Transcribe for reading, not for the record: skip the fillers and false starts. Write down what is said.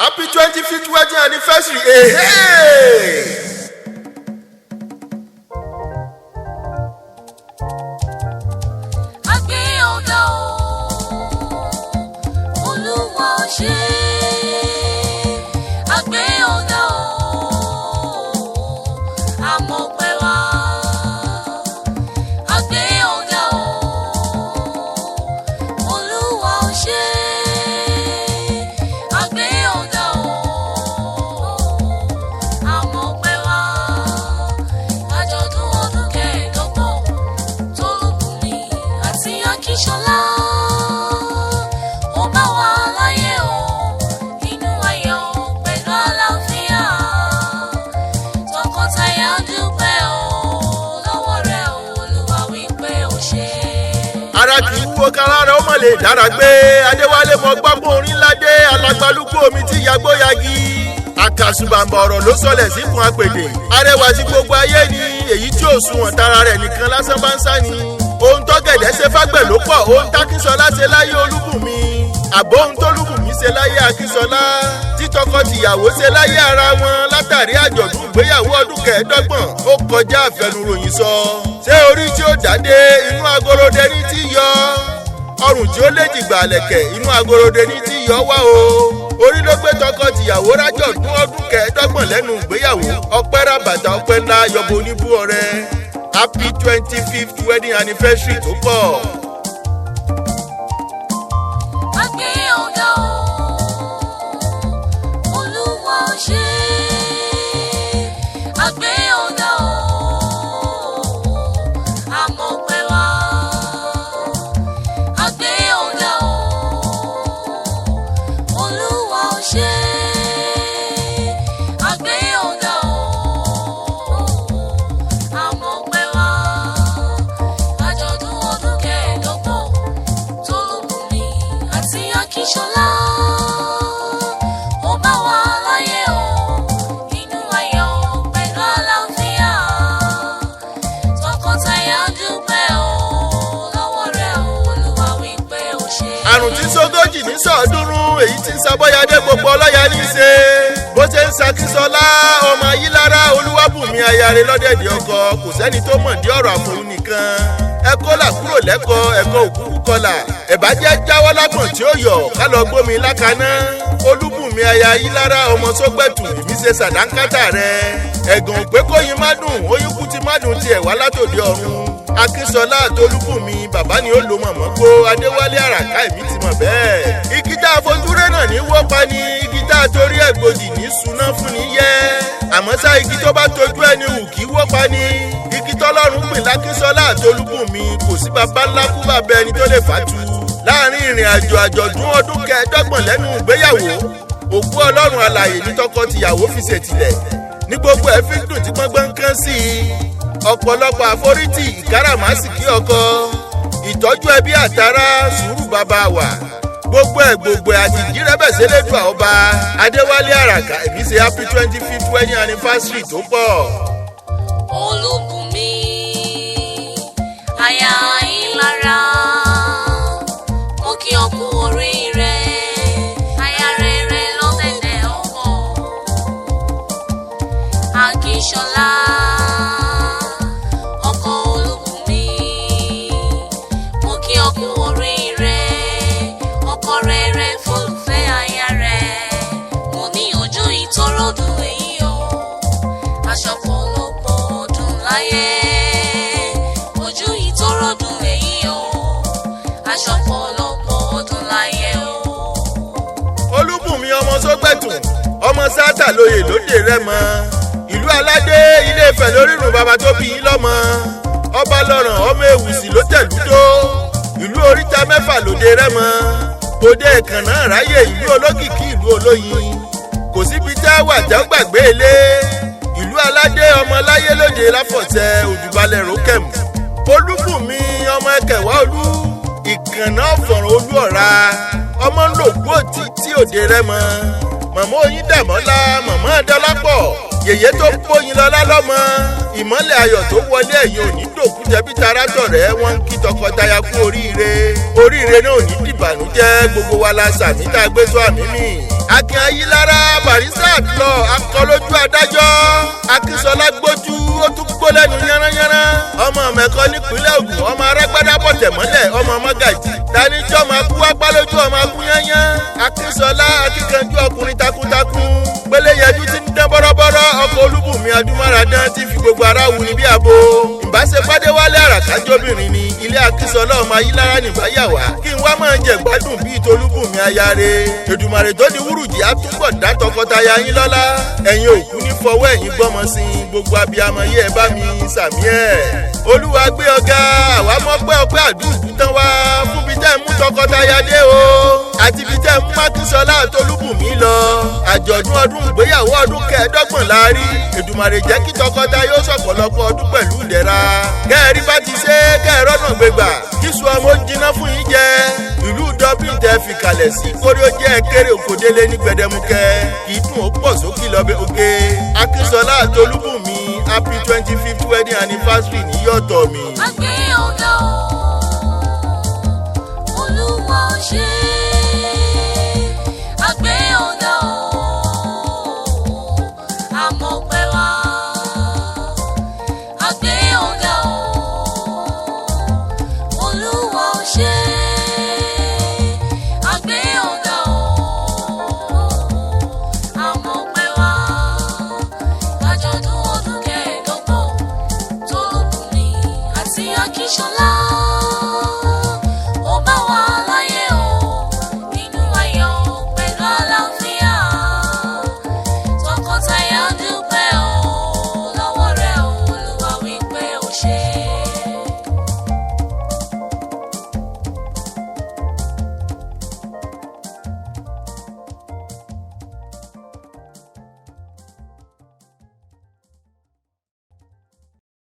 Happy 25th wedding anniversary. Hey, hey! A gbé ọ̀gá o, Olúwa ṣe. A gbé ọ̀gá o, àmọ̀pẹ́ wa. A gbé ọ̀gá o, Olúwa ṣe. A gbé ọ̀gá o, àmọ̀pẹ́ wa. Àjọ̀dún ọdún 25 Tolúbùnmi àti Akínsọ́lá. Ó bá wa láyé o, inú ayọ̀ pẹ̀lú àlàáfíà. Tọkọtaya dúpẹ́ o, lọ́wọ́ rẹ̀ o, Olúwa wípé o ṣé. Ara kì í wúwo kárára ó mọ̀ lè dára gbé. Adéwálé mọ gbọ́gbọ́n orin ńlá dé alágbálúgbó omi tí yagbóyagi. Àkàsùbàǹbà ọ̀rọ̀ ló sọlẹ̀ síkùn apèdè. Arẹwà tí gbogbo ayé ni èyí tí ò sunwọ̀n tara rẹ̀ nìkan lásán bá ń sá ni. Ohun tọ́gẹ̀dẹ̀ ṣe fágbẹ̀ ló pọ̀, ohun tákínsọlá ṣe láyé Olúbùnmi. Àbó ohun tólúbùnmi ṣe láyé Akínsọlá. Tí tọkọ-tìyàwó ṣe láyé ara wọn látàrí àjọ̀dún ìgbéyàwó ọdún 25 ó kọjá àfẹnuròyìn sọ. Ṣé orí tí ó dádé inú agolode ní tí yọ? Ọrùn tí ó lè jìgbà àlẹ̀kẹ̀ inú agolode ní tí yọ wá o. Orí ló gbé tọkọ-tìyàwó rájọ̀dún ọdún 25 lẹ́nu ìgbéyàwó. Ọpẹ́ ràbàtà ọpẹ́ ńlá yọbọ oníbú ọrẹ. Happy 25th wedding anniversary tó pọ̀. A gbé ọ̀gá o, Olúwa ṣe. A gbé ọ̀gá o, àmọ̀pẹ́ wa. A gbé ọ̀gá o, Olúwa ṣe. A gbé ọ̀gá o, àmọ̀pẹ́ wa. Àjọ̀dún ọdún 25 Tolúbùnmi àti Akínsọ́lá. Ó bá wa láyé o, inú ayọ̀ pẹ̀lú àlàáfíà. Tọkọtaya dúpẹ́ o, lọ́wọ́ rẹ̀ o, Olúwa wípé o ṣé. Àrùn tí ń sógójì ní sọ̀ọ́dúnrún èyí tí ń sabọ́yadé gbogbo ọlọ́yà ní í ṣe. Bó ṣe ń sakísọlá ọmọ ayílára Olúwàbùnmi ayáre lọ́dẹ̀dẹ̀ ọkọ kò sẹ́ni tó mọ̀ dí ọ̀rọ̀ àfòun nìkan. Ẹ̀kọ́ là kúrò lẹ́kọ̀ọ́ ẹ̀kọ́ òkúkú kọlà. Ẹ̀bá jẹ́ jáwọ́ lágbọ̀n tí ó yọ̀ ká lọ gbómi lákaná. Olúbùnmi aya ayílára ọmọ sógbẹ̀tù èmi ṣe sàdánkátà rẹ̀. Ẹ̀gàn òpé kóyin má dùn oyún kú ti má dùn tiẹ̀ wá látòdì ọ̀run. Akínsọlá àtolúbùnmi bàbá ni ó lo mọ̀mọ́ gbó Adéwálé àràká èmi ti mọ̀ bẹ́ẹ̀. Igi tá a fojú rẹ̀ náà ní wọ́pa ni igi tá a torí ẹ̀ gbòdì ní suná fún ni yẹ́. Àmọ́ ṣá igi tó bá tojú ẹni hù kí wọ́pa ni. Igi tọ́lọ́run pè lákínsọlá àtolúbùnmi kò sí baba ńlá kú bàbá ẹni tó lè fàtú. Láàárín ìrìn àjò àjọ̀dún ọdún 25 lẹ́nu ìgbéyàwó, òkú Ọlọ́run alààyè ní tọkọ-tìyàwó fi ṣètìlẹ̀. Ní gbogbo ẹ̀ fi ń dùn tí gbọ́ngbọ́n kán sí i. Ọ̀pọ̀lọpọ̀ àforítì ìkáràmásìkí ọkọ, ìtọ́jú ẹbí àtàrà sùúrù bàbá wa. Gbogbo ẹ̀ gbogbo ẹ̀ àti ìjírẹ́bẹ̀sẹ̀ lẹ́dùn ọba Adéwálé àràkà èmi ṣe happy 25th wedding anniversary tó pọ̀. Olúbùnmi, aya Ìlara, mo kí ọ kú oríire, aya rere lọ́dẹ̀dẹ̀ ọkọ. Akínsọ́lá, ọkọ Olúbùnmi, mo kí ọ kú oríire, ọkọ rere fólùfẹ́ aya rẹ̀. Mo ní ojú ìtọ́rọ̀dùn èyí o, aṣọ pọ̀lọpọ̀ ọdún láyé. Ojú ìtọ́rọ̀dùn èyí o, aṣọ pọ̀lọpọ̀ ọdún láyé o. Olúbùnmi ọmọ sógbẹ̀tù ọmọ sátà lóye lóde rẹ́mọ ìlú aládé ilé Ifẹ̀ lórírun bàbá tó bí yín lọ́mọ ọba lọ́ràn ọmọ ewùsì ló tẹ̀lúdó ìlú oríta mẹ́fà lóde rẹ́mọ òde ìkànnà ráyè ìlú olókìkí ìlú olóyin kò síbi tẹ́ wà tẹ́ gbàgbé ilé ìlú aládé ọmọ láyé lóde láfọ̀tẹ́ òdùbalẹ̀ rókẹ̀mù Olúbùnmi ọmọ ẹkẹwà olú ìkànnà ọ̀fọ̀ràn olú ọ̀ra ọmọ ń lò kú òtí tí òde rẹ́mọ màmá oyin dàmọ́lá màmá dọ́lápọ̀ Yèyé tó bóyin lọ́lá lọ́mọ, ìmọ́lẹ̀ ayọ̀ tó wọlé ẹ̀yìn òní dòkú tẹbí tará tọ̀rẹ́ wọ́n ń kí tọkọtaya kú oríire. Oríire náà ò ní dìbànújẹ́, gbogbo wa la sàmì tá a gbé tó àmì mì. Akin Ayílára, barrister lọ akọlójú adájọ́. Akínsọlá gbójú, ó tún gbó lẹ́nu yánnayánná. Ọmọ mẹ́kọ nípínlẹ̀ Ògùn, ọmọ arágbádá bọ̀tẹ̀ mọ́lẹ̀, ọmọ mọ́gàjì. Tani tí ọmọ akú wápá lójú ọmọ akú yányán. Akínsọlá akíkanjú ọkùnrin takuntakun. Pélé yẹjú ti ń dán bọ́rọ́bọ́rọ́, ọkọ̀ Olúbùnmi adúmáradán ti fi gbogbo ara wù ní bí abo. Ìbáṣepàdé Wálé Àràkájọ́bìnrin ni ilé Akínsọlá ọmọ Ayílára nìbáyàwá. Kí n wá máa jẹ gbádùn bíi tolúbùnmi ayáre. Èdùmàrè tó di wúrùjì á túbọ̀ dá tọkọtaya yín lọ́lá. Ẹ̀yin òkú ní fọwọ́ ẹ̀yin gbọ́mọ sí i, gbogbo abiyamọ yé ẹ bá mi sàmí ẹ̀. Olúwa gbé ọ̀gá, àwa mọ́pẹ́ ọpẹ́ àdúgbò tán wá fún bí tẹ́ ń mú tọkọtaya dé o. Àti bí tẹ́ ń mú Akínsọlá àtolúbùnmi lọ. Àjọ̀dún ọdún ìgbéyàwó ọdún 25 la rí. Èdùmàrè jẹ́ kí tọkọtaya ó ṣọ̀pọ̀lọpọ̀ ọdún pẹ̀lú ìdẹ̀ra. Kẹ́ẹ̀rí bá ti ṣe kẹ́ẹ̀rọ́nà gbégbà. Kíṣu ọmọ jiná fún yín jẹ. Ìlú Dublin tẹ́ fi kalẹ̀ sí kórí ó jẹ́ kéré òkòdélé ní gbẹdẹmukẹ. Kì í dùn ó pọ̀ sókè lọ́bẹ̀ oge. Akínsọlá àtolúbùnmi, happy 25th wedding anniversary ní yọ̀tọ̀ mi. A gbé ọ̀gá o.